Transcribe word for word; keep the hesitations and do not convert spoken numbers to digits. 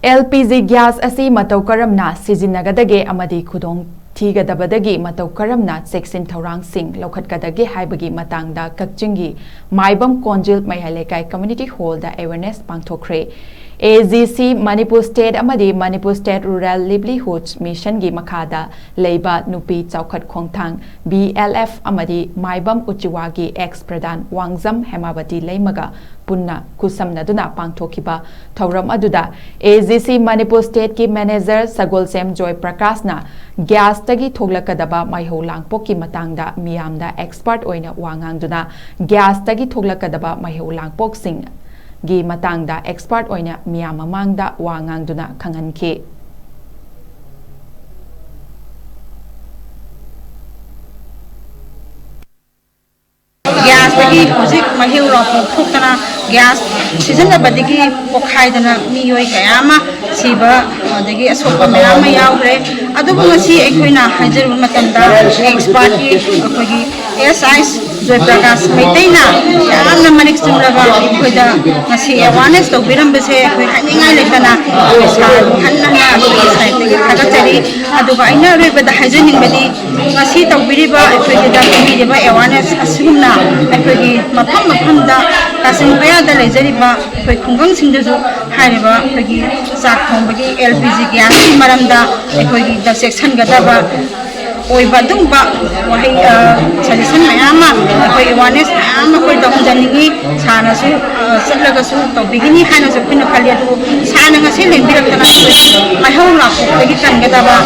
L P G gas ꯑꯁꯤ ꯃꯇꯧ ꯀꯔꯝꯅ ꯁꯤꯖꯤꯟꯅꯒꯗꯒꯦ ꯑꯃꯗꯤ ꯈꯨꯗꯣꯡ ꯊꯤꯒꯗꯕꯗꯒꯤ ꯃꯇꯧ ꯀꯔꯝꯅ ꯆꯦꯛꯁꯤꯟ ꯊꯧꯔꯥꯡꯁꯤꯡ ꯂꯧꯈꯠꯀꯗꯒꯦ ꯍꯥꯏꯕꯒꯤ ꯃꯇꯥꯡꯗ ꯀꯛꯆꯤꯡꯒꯤ ꯃꯥꯏꯕꯝ ꯀꯣꯟꯖꯤꯜ ꯃꯌꯥꯏ ꯂꯩꯀꯥꯏ ꯀꯝꯃ꯭ꯌꯨꯅꯤꯇꯤ ꯍꯣꯜꯗ awareness ꯄꯥꯡꯊꯣꯛꯈ꯭ꯔꯦ꯫ A G C Manipur state ꯑꯃꯗꯤ ꯃꯅꯤꯄꯨꯔ ꯁ꯭ꯇꯦꯠ ꯔꯨꯔꯦꯜ ꯂꯤꯚꯂꯤꯍꯨꯗ ꯃꯤꯁꯟꯒꯤ ꯃꯈꯥꯗ ꯂꯩꯕ ꯅꯨꯄꯤ ꯆꯥꯎꯈꯠ ꯈꯣꯡꯊꯥꯡ, ꯕꯤ ꯑꯦꯜ ꯑꯦꯐ, ꯑꯃꯗꯤ ꯃꯥꯏꯕꯝ ꯎꯆꯤꯋꯥꯒꯤ ꯑꯦꯛꯁ ꯄ꯭ꯔꯙꯥꯟ ꯋꯥꯡꯖꯝ ꯍꯦꯃꯥꯕꯇꯤ ꯂꯩꯃꯒ ꯄꯨꯟꯅ ꯈꯨꯠꯁꯝꯅꯗꯨꯅ ꯄꯥꯡꯊꯣꯛꯈꯤꯕ ꯊꯧꯔꯝ ꯑꯗꯨꯗ ꯑꯦ ꯖꯤ ꯁꯤ ꯃꯅꯤꯄꯨꯔ ꯁ꯭ꯇꯦꯠꯀꯤ ꯃꯦꯅꯦꯖꯔ ꯁꯒꯣꯜꯁꯦꯝ ꯖꯣꯏ ꯄ꯭ꯔꯀꯥꯁꯅ ꯒ꯭ꯌꯥꯁꯇꯒꯤ ꯊꯣꯛꯂꯛꯀꯗꯕ ꯃꯩꯍꯧ ꯂꯥꯡꯄꯣꯛꯀꯤ ꯃꯇꯥꯡꯗ ꯃꯤꯌꯥꯝꯗ ꯑꯦꯛꯁꯄꯔꯠ ꯑꯣꯏꯅ ꯋꯥ ꯉꯥꯡꯗꯨꯅ, ꯒ꯭ꯌꯥꯁꯇꯒꯤ ꯊꯣꯛꯂꯛꯀꯗꯕ ꯃꯩꯍꯧ ꯂꯥꯡꯄꯣꯛꯁꯤꯡꯒꯤ ꯃꯇꯥꯡꯗ ꯑꯦꯛꯁꯄꯔꯠ ꯑꯣꯏꯅ ꯃꯤꯌꯥꯝ ꯃꯃꯥꯡꯗ ꯋꯥ ꯉꯥꯡꯗꯨꯅ ꯈꯪꯍꯟꯈꯤ꯫ ꯒ꯭ꯌꯥꯁꯇꯒꯤ ꯍꯧꯖꯤꯛ ꯃꯩꯍꯧ ꯂꯥꯡꯄꯣꯛ ꯊꯣꯛꯇꯅ, ꯒ꯭ꯌꯥꯁ ꯁꯤꯖꯤꯟꯅꯕꯗꯒꯤ ꯄꯣꯛꯈꯥꯏꯗꯅ ꯃꯤꯑꯣꯏ ꯀꯌꯥ ꯑꯃ ꯁꯤꯕ, ꯑꯗꯒꯤ ꯑꯁꯣꯛꯄ ꯃꯌꯥꯝ ꯑꯃ ꯌꯥꯎꯈ꯭ꯔꯦ꯫ ꯑꯗꯨꯕꯨ ꯉꯁꯤ ꯑꯩꯈꯣꯏꯅ ꯍꯥꯏꯖꯔꯨꯕ ꯃꯇꯝꯗ, ꯑꯦꯛꯁꯄꯥꯔꯠꯀꯤ ꯑꯩꯈꯣꯏꯒꯤ ꯑꯦꯁ ꯑꯥꯏ ꯖꯣꯏ ꯄ꯭ꯔꯀꯥꯁ ꯃꯩꯇꯩꯅ ꯌꯥꯝꯅ ꯃꯔꯤꯛ ꯆꯨꯝꯂꯕ ꯑꯩꯈꯣꯏꯗ ꯉꯁꯤ ꯑꯦꯋꯥꯔꯅꯦꯁ ꯇꯧꯕꯤꯔꯝꯕꯁꯦ ꯑꯩꯈꯣꯏ ꯍꯥꯏꯅꯤꯡꯉꯥꯏ ꯂꯩꯇꯅ ꯏꯁꯥꯕꯨ ꯍꯟꯅ ꯍꯟꯅ ꯑꯩꯈꯣꯏꯒꯤ ꯁꯥꯏꯠꯇꯒꯤ ꯊꯥꯒꯠꯆꯔꯤ꯫ ꯑꯗꯨꯒ ꯑꯩꯅ ꯑꯔꯣꯏꯕꯗ ꯍꯥꯏꯖꯅꯤꯡꯕꯗꯤ, ꯉꯁꯤ ꯇꯧꯕꯤꯔꯤꯕ, ꯑꯩꯈꯣꯏꯒꯤꯗ ꯄꯤꯕꯤꯔꯤꯕ ꯑꯦꯋꯥꯔꯅꯦꯁ ꯑꯁꯤꯒꯨꯝꯅ ꯑꯩꯈꯣꯏꯒꯤ ꯃꯐꯝ ꯃꯐꯝꯗ ꯀꯥꯆꯤꯟ ꯀꯣꯌꯥꯗ ꯂꯩꯖꯔꯤꯕ ꯑꯩꯈꯣꯏ ꯈꯨꯡꯒꯪꯁꯤꯡꯗꯁꯨ ꯍꯥꯏꯔꯤꯕ ꯑꯩꯈꯣꯏꯒꯤ ꯆꯥꯛ ꯊꯣꯡꯕꯒꯤ ꯑꯦꯜ ꯄꯤ ꯖꯤ ꯒ꯭ꯌꯥꯁꯀꯤ ꯃꯔꯝꯗ ꯑꯩꯈꯣꯏꯒꯤꯗ ꯆꯦꯛꯁꯤꯟꯒꯗꯕ ꯑꯣꯏꯕ ꯑꯗꯨꯒꯨꯝꯕ ꯋꯥꯍꯩ, ꯑ, ꯁꯖꯦꯁꯟ ꯃꯌꯥꯝ ꯑꯃ, ꯑꯩꯈꯣꯏ ꯑꯦꯋꯥꯔꯅꯦꯁ ꯃꯌꯥꯝ ꯑꯃ ꯑꯩꯈꯣꯏ ꯇꯧꯍꯟꯖꯅꯤꯡꯉꯤ꯫ ꯁꯥꯔꯅꯁꯨ, ꯑ, ꯆꯠꯂꯒꯁꯨ ꯇꯧꯕꯤꯒꯅꯤ ꯍꯥꯏꯅꯁꯨ ꯑꯩꯈꯣꯏꯅ ꯈꯜꯂꯤ꯫ ꯑꯗꯨꯕꯨ ꯁꯥꯔꯅ ꯉꯁꯤ ꯂꯦꯡꯕꯤꯔꯛꯇꯅ ꯑꯩꯈꯣꯏ ꯃꯩꯍꯧ ꯂꯥꯡꯄꯣꯛꯇꯒꯤ ꯀꯟꯒꯗꯕ